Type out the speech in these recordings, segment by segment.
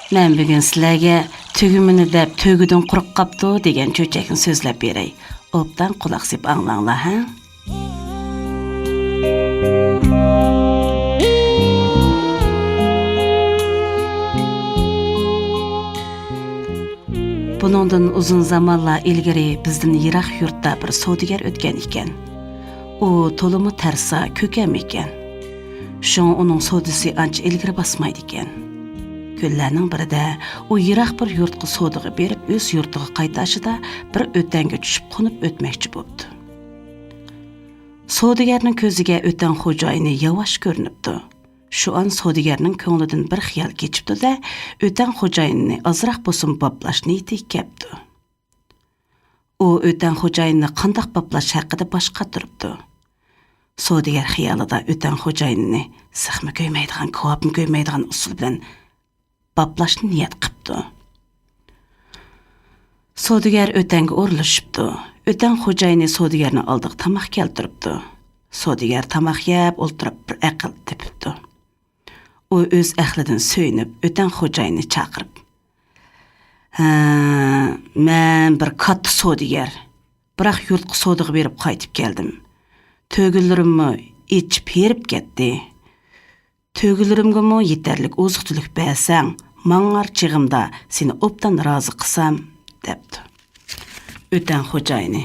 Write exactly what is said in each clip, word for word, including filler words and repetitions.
مەن بۈگۈن سىلەرگە تۈگمىنى دەپ تۆگىدىن قۇرۇق قاپتۇ دېگەن چۆچەكنى سۆزلەپ بېرەي. ئوبدان قۇلاق سېلىپ ئاڭلاڭلار، ھە؟ بۇنىڭدىن ئۇزۇن زامانلار ئىلگىرى بىزدىن يىراق يۇرتتا بىر سودىگەر ئۆتكەن ئىكەن. ئۇ تولىمۇ تەرسا، كۆكەم ئىكەن. شۇڭا ئۇنىڭ سودىسى ئانچە ئىلگىرى باسمايدىكەن. كۈنلەرنىڭ بىرىدە ئۇ يىراق بىر يۇرتقا سودىغا بېرىپ، ئۆز يۇرتىغا قايتاشىدا بىر ئۆتەڭگە چۈشۈپ قونۇپ ئۆتمەكچى بوپتۇ. سودىگەرنىڭ كۆزىگە ئۆتەڭ خوجايىنى ياۋاش كۆرۈنۈپتۇ. شۇ ئان سودىگەرنىڭ كۆڭلىدىن بىر خىيال كېچىپتۇ-دە، ئۆتەڭ خوجايىنىنى ئازراق بولسىمۇ باپلاش نىيىتىگە كەپتۇ. ئۇ ئۆتەڭ خوجايىننى قانداق باپلاش ھەققىدە باش قاتۇرۇپتۇ. سودىگەر خىيالىدا ئۆتەڭ خوجايىننى سىخمۇ كۆيمەيدىغان، كاۋاپمۇ كۆيمەيدىغان ئۇسۇل بىلەن باپلاشنى نىيەت قىپتۇ. سودىگەر ئۆتەڭگە ئورۇنلىشىپتۇ. ئۆتەڭ خوجايىنى سودىگەرنىڭ ئالدىغا تاماق كەلتۈرۈپتۇ. سودىگەر تاماق يەپ ئولتۇرۇپ بىر ئەقىل تېپىپتۇ. ئۇ ئۆز ئەقلىدىن سۆيۈنۈپ، ئۆتەڭ خوجايىننى چاقىرىپ، ھە، مەن بىر كاتتا سودىگەر. بىراق يۇرتقا سودىغا بېرىپ قايتىپ كەلدىم. تۆگىلىرىممۇ ئېچىپ ھېرىپ كەتتى. تۆگىلىرىمگىمۇ يېتەرلىك ئوزۇق-تۈلۈك بەرسەڭ، ماڭار چېغىمدا سېنى ئوبدان رازى قىلسام، دەپتۇ. ئۆتەڭ خوجايىنى،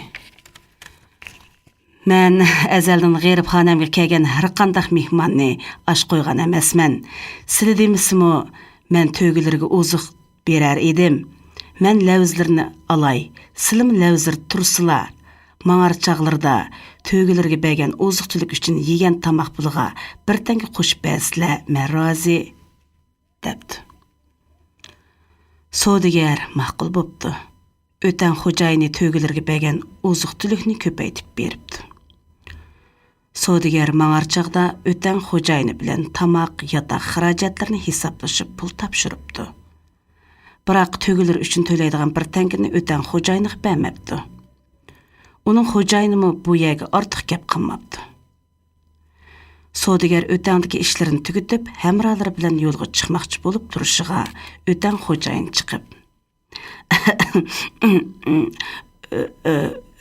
مەن ئەزەلدىن غېرىبخانەمگە كەلگەن ھەرقانداق مېھماننى ئاچ قويغان ئەمەسمەن. سىلە دېمىسىمۇ، مەن تۆگىلىرىگە ئوزۇق بېرەر ئىدىم. مەن لەۋزلىرىنى ئالاي، سىلىمۇ لەۋزلىرىدە تۇرسىلا. ماڭار چاغلىرىدا تۆگىلىرىگە بەرگەن ئوزۇق-تۈلۈك ئۈچۈن يېگەن تاماق پۇلىغا بىر تەڭگە قوشۇپ بەرسىلە، مەن رازى، دەپتۇ. سودىگەر ماقۇل بوپتۇ. ئۆتەڭ خوجايىنى تۆگىلىرىگە بەرگەن ئوزۇق-تۈلۈكنى كۆپەيتىپ بېرىپتۇ. سودىگەر ماڭار چاغدا ئۆتەڭ خوجايىنى بىلەن تاماق، ياتاق خىراجەتلىرىنى ھېسابلىشىپ پۇل تاپشۇرۇپتۇ. بىراق تۆگىلىرى ئۈچۈن تۆلەيدىغان بىر تەڭگىنى ئۆتەڭ خوجايىنىغا بەرمەپتۇ. ئۇنىڭ خوجايىنىمۇ بۇ يەرگە ئارتۇق گەپ قىلماپتۇ. سودىگەر ئۆتەڭدىكى ئىشلىرىنى تۈگىتىپ، ھەمراھلىرى بىلەن يولغا چىقماقچى بولۇپ تۇرۇشىغا، ئۆتەڭ خوجايىن چىقىپ،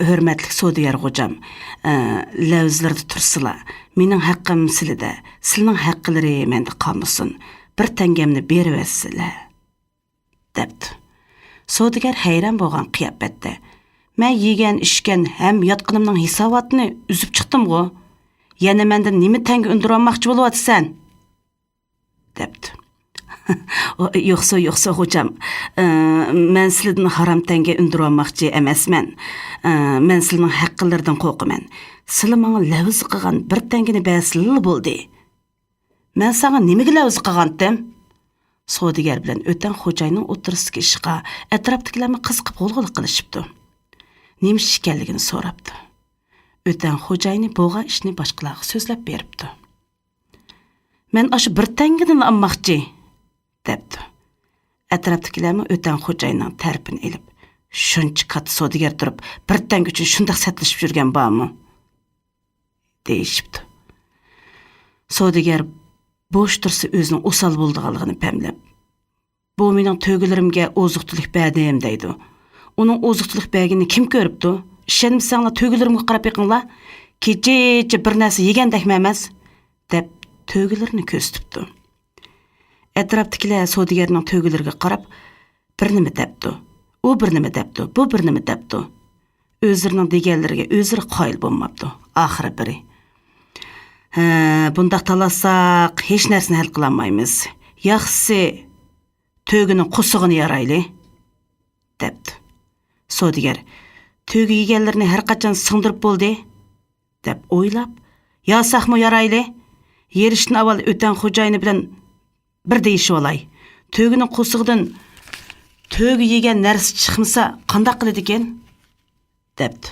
ھۆرمەتلىك سودىگەر غوجام، لەۋزلىرىدە تۇرسىلا، مېنىڭ ھەققىم سىلىدە، سىلىنىڭ ھەققىلىرى مەندە قالمىسۇن، بىر تەڭگەمنى بېرىۋەتسىلە، دەپتۇ. سودىگەر ھەيران بولغان قىياپەتتە، مەن يېگەن، ئىچكەن ھەم ياتقىنىمنىڭ ھېساباتىنى ئۈزۈپ چىقتىمغۇ؟ يەنە مەندىن نېمە تەڭگە ئۈندۈرۈۋالماقچى بولۇۋاتىسەن؟ دەپتۇ. يوقسۇ، يوقسۇ، غوجام. ئى، مەن سىلىدىن ھارام تەڭگە ئۈندۈرۈۋالماقچى ئەمەسمەن. ئى، مەن سىلىنىڭ ھەققىلىرىدىن قورقىمەن. سىلى ماڭا لەۋز قىلغان بىر تەڭگىنى بەرسىلىلا بولدى. مەن ساڭا نېمىگە لەۋز قىلغانتىم؟ سودىگەر بىلەن ئۆتەڭ خوجايىننىڭ ئوتتۇرىسىدىكى ئىشقا ئەتراپتىكىلەرمۇ قىزىقىپ غۇلغۇلا قىلىشىپتۇ. نېمە ئىش ئىكەنلىكىنى سوراپتۇ. ئۆتەڭ خوجايىنى بولغان ئىشنى باشقىلارغا سۆزلەپ بېرىپتۇ. مەن ئاشۇ بىر تەڭگىدىنلا ئالماقچى، دەپتۇ. ئەتراپتىكىلەرمۇ ئۆتەڭ خوجايىننىڭ تەرىپىنى ئېلىپ، شۇنچە كاتتا سودىگەر تۇرۇپ، بىر تەڭگە ئۈچۈن شۇنداق سەتلىشىپ يۈرگەن بارمۇ؟ دېيىشىپتۇ. سودىگەر بوش تۇرسا ئۆزىنىڭ ئوسال بولىدىغانلىقىنى پەملەپ، بۇ مېنىڭ تۆگىلىرىمگە ئوزۇق-تۈلۈك بەردىم دەيدۇ. ئۇنىڭ ئوزۇق-تۈلۈك بەرگىنىنى كىم كۆرۈپتۇ؟ ئىشەنمىسەڭلار تۆگىلىرىمگە قاراپ بېقىڭلار. كېچىچە بىر نەرسە يېگەندەكمۇ ئەمەس، دەپ تۆگىلىرىنى كۆرسىتىپتۇ. ئەتراپتىكىلەر سودىگەرنىڭ تۆگىلىرىگە قاراپ، بىر نېمە دەپتۇ، ئۇ بىر نېمە دەپتۇ، بۇ بىر نېمە دەپتۇ. ئۆزلىرىنىڭ دېگەنلىرىگە ئۆزلىرى قايىل بولماپتۇ. ئاخىرى بىرى، ھە، بۇنداق تالاشساق ھېچ نەرسىنى ھەل قىلالمايمىز. ياخشىسى، تۆگىنىڭ قورسىقىنى يارايلى، دەپتۇ. سودىگەر، تۆگە يېگەنلىرىنى ھەر قاچان سىڭدۈرۈپ بولدى، دەپ ئويلاپ، ياساقمۇ يارايلى، يېرىشتىن ئاۋۋال ئۆتەڭ خوجايىنى بىلەن بىر دېيىشىۋالاي. تۆگىنىڭ قورسىقىدىن تۆگە يېگەن نەرسە چىقمىسا قانداق قىلىدىكىن؟ دەپتۇ.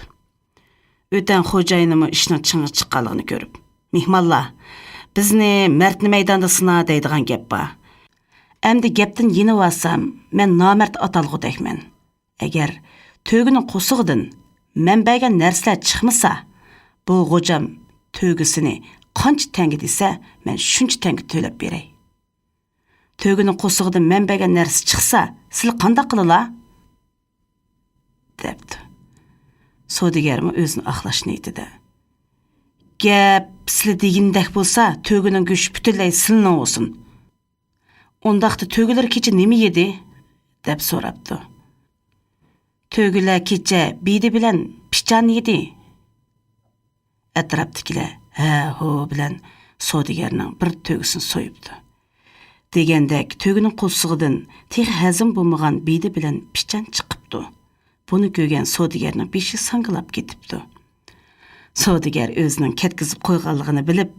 ئۆتەڭ خوجايىنىمۇ ئىشنىڭ چىڭىغا چىققانلىقىنى كۆرۈپ، مېھمانلار، بىزنى مەردنى مەيداندا سىنا دەيدىغان گەپ بار. ئەمدى گەپتىن يېنىۋالسام، مەن نامەرد ئاتالغۇدەكمەن. ئەگەر تۆگىنىڭ قورسىقىدىن مەن بەرگەن نەرسىلەر چىقمىسا، بۇ غوجام تۆگىسىنى قانچە تەڭگە دېسە، مەن شۇنچە تەڭگە تۆلەپ بېرەي. تۆگىنىڭ قورسىقىدىن مەن بەرگەن نەرسە چىقسا، سىلەر قانداق قىلىلا؟ دەپتۇ. سودىگەرمۇ ئۆزىنى ئاقلاش نىيىتىدە، گەپ سىلە دېگىنىدەك بولسا، تۆگىنىڭ گۆشى پۈتۈنلەي سىلىنىڭ بولسۇن. ئۇنداقتا تۆگىلەر كېچە نېمە يېدى؟ دەپ سوراپتۇ. تۆگىلەر كېچە بىدە بىلەن پىچان يېدى. ئەتراپتىكىلەر ھە، ھۇ بىلەن سودىگەرنىڭ بىر تۆگىسىنى سويۇپتۇ. دېگەندەك، تۆگىنىڭ قورسىقىدىن تېخى ھەزىم بولمىغان بىدە بىلەن پىچان چىقىپتۇ. بۇنى كۆرگەن سودىگەرنىڭ بېشى ساڭگىلاپ كېتىپتۇ. سودىگەر ئۆزىنىڭ كەتكۈزۈپ قويغانلىقىنى بىلىپ،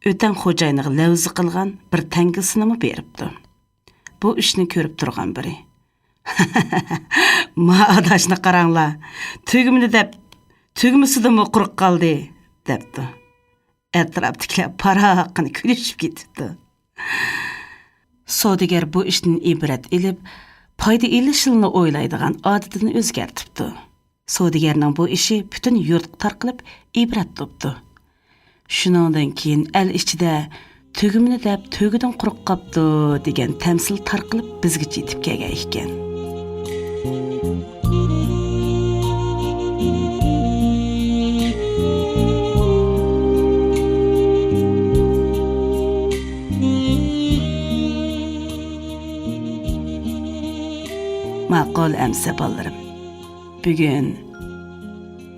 ئۆتەڭ خوجايىنىغا لەۋزە قىلغان بىر تەڭگىسىنىمۇ بېرىپتۇ. بۇ ئىشنى كۆرۈپ تۇرغان بىرى، ما ئاداشنى قاراڭلار، تۈگمىدى دەپ، تۈگمىسىدىمۇ قۇرۇق قالدى، دەپتۇ. ئەتراپتىكىلەر پاراققىنە كۈلۈشۈپ كېتىپتۇ. سودىگەر بۇ ئىشتىن ئىبرەت ئېلىپ، پايدا ئېلىشنىلا ئويلايدىغان ئادىتىنى ئۆزگەرتىپتۇ. سودىگەرنىڭ بۇ ئىشى پۈتۈن يۇرتقا تارقىلىپ ئىبرەت بوپتۇ. شۇنىڭدىن كېيىن ئەل ئىچىدە «تۈگمىنى دەپ تۆگىدىن قۇرۇق قاپتۇ» دېگەن تەمسىل تارقىلىپ بىزگىچە يېتىپ كەلگەن ئىكەن. ماقۇل ئەمىسە بالىلىرىم. بۈگۈن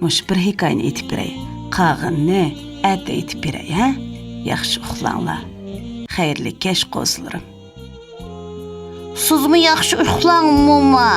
مۇشۇ بىر ھېكايىنى ئېيتىپ بېرەي. قالغىنىنى ئەتە ئېيتىپ بېرەي، ھە؟ ياخشى ئۇخلاڭلار. خەيرلىك كەچ، قوزىلىرىم. سىزمۇ ياخشى ئۇخلاڭ، موما.